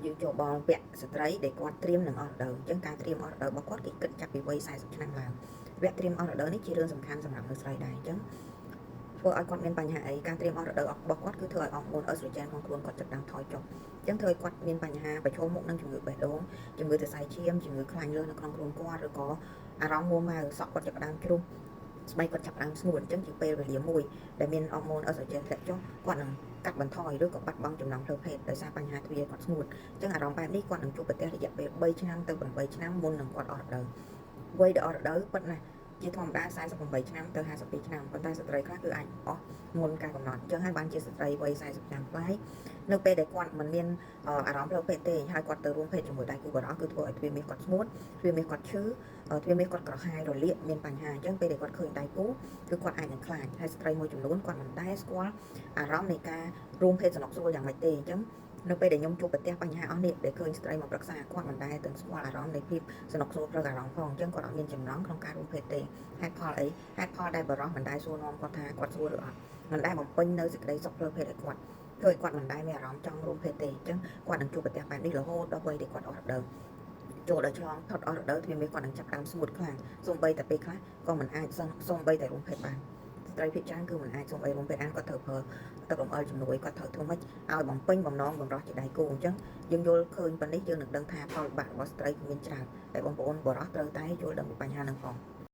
យើងចូលបលពាក់ស្ត្រីដែលគាត់ត្រៀមនឹងអស់រដូវអញ្ចឹងការត្រៀមអស់រដូវរបស់គាត់គេគិតចាប់ពីវ័យ40ឆ្នាំឡើងវគ្គត្រៀមអស់រដូវនេះជារឿងសំខាន់សម្រាប់មនុស្សស្រីដែរអញ្ចឹងធ្វើឲ្យគាត់មានបញ្ហាអីការត្រៀមអស់រដូវរបស់គាត់គឺធ្វើឲ្យអរម៉ូនអេស្ត្រូជែនក្នុងខ្លួនគាត់ចាប់ផ្ដើមថយចុះអញ្ចឹងធ្វើឲ្យគាត់មានបញ្ហាប្រឈមមុខនឹងជំងឺបេះដូងជំងឺសរសៃឈាមជំងឺខ្លាញ់លើសនៅក្នុងខ្លួនគាត់ឬក៏អារម្មណ៍មួម៉ៅសក់គាត់ចាប់ផ្ដើមជ្រុះស្បែកគាត់ចាប់ផ្ដើមស្ងួតអញ្ចឹងជាពេលវេលាមួយដែលមានអរម៉ូនអេស្ត្រូជែនធ្លាក់ចុះគាត់នឹងកាត់បន្ថយឬក៏បាត់បង់ចំណង់ផ្លូវភេទដោយសារបញ្ហាទ្វារគាត់ស្ងួតអញ្ចឹងអារម្មណ៍បែបនេះគាត់នឹងជួបប្រទះរយៈពេល3ឆ្នាំទៅ8ឆ្នាំមុននឹងគាត់អស់រដូវវ័យដែលអស់រដូវពិតណាស់ជាធម្មតា48ឆ្នាំទៅ52ឆ្នាំប៉ុន្តែស្ត្រីខ្លះគឺអាចអស់មុនការកំណត់អញ្ចឹងហើយបានជាស្ត្រីវ័យ40ឆ្នាំប្លាយនៅពេលដែលគាត់មិនមានអារម្មណ៍ផ្លូវភេទទេហើយគាត់ទៅរួមភេទជាមួយដៃគូបរិសុទ្ធគឺធ្វើឲ្យទ្វារមាសគាត់ស្ងួតទ្វារមាសគាត់ឈឺទ្វារមាសគាត់ក្រហាយរលាកមានបញ្ហាអញ្ចឹងពេលដែលគាត់ឃើញដៃគូគឺគាត់អាចនឹងខ្លាចហើយស្ត្រីមួយចំនួនគាត់មិនដែលស្គាល់អារម្មណ៍នៃការរួមភេទសំណុកស្រួលយ៉ាងម៉េចទេអញ្ចឹងនៅពេលដែលខ្ញុំជួបប្រទះបញ្ហាអស់នេះដែលឃើញស្ត្រីមកប្រឹក្សាគាត់មិនដែលទាំងស្គាល់អារម្មណ៍នៃភាពសំណុកស្រួលផ្លូវអារម្មណ៍ផងអញ្ចឹងគាត់អត់មានចំណងក្នុងការរួមភេទទេហេតុផលអីហេតុផលដែលបរិសុទ្ធមិនដែលសួរនាំគាត់ថាគាត់ស្រួលឬអត់មិនដែលបំពេញនៅសេចក្តីសុខផ្លូវភេទឲ្យគាត់ធ្វើឲ្យគាត់មិនដែលមានអារម្មណ៍ចង់រួមភេទទេអញ្ចឹងគាត់នឹងជួបប្រទះបែបនេះរហូតដល់វ័យដែលគាត់អស់រដូវចូលដល់ឆ្លងផុតអស់រដូវទ្វារមាសគាត់នឹងចាប់ដើមស្ងួតខ្លាំងសូម្បីតែពេលខ្លះក៏មិនអាចសូម្បីតែរួមភេទបានស្ត្រីភាគច្រើនគឺមិនអាចសូម្បីរួមភេទបានគាត់ត្រូវប្រើទឹករំអិលជំនួយគាត់ត្រូវធ្វើម៉េចឲ្យបំពេញបំណងបំរោះជាដៃគូអញ្ចឹងយើងយល់ឃើញប៉ុណ្នេះយើងនឹងដឹងថាផលវិបាករបស់ស្ត្រីគឺមានច្រើនតែបងប្អូនបរិសុទ្ធត្រូវតែយល់ដឹងពីបញ្ហាហ្នឹងផង។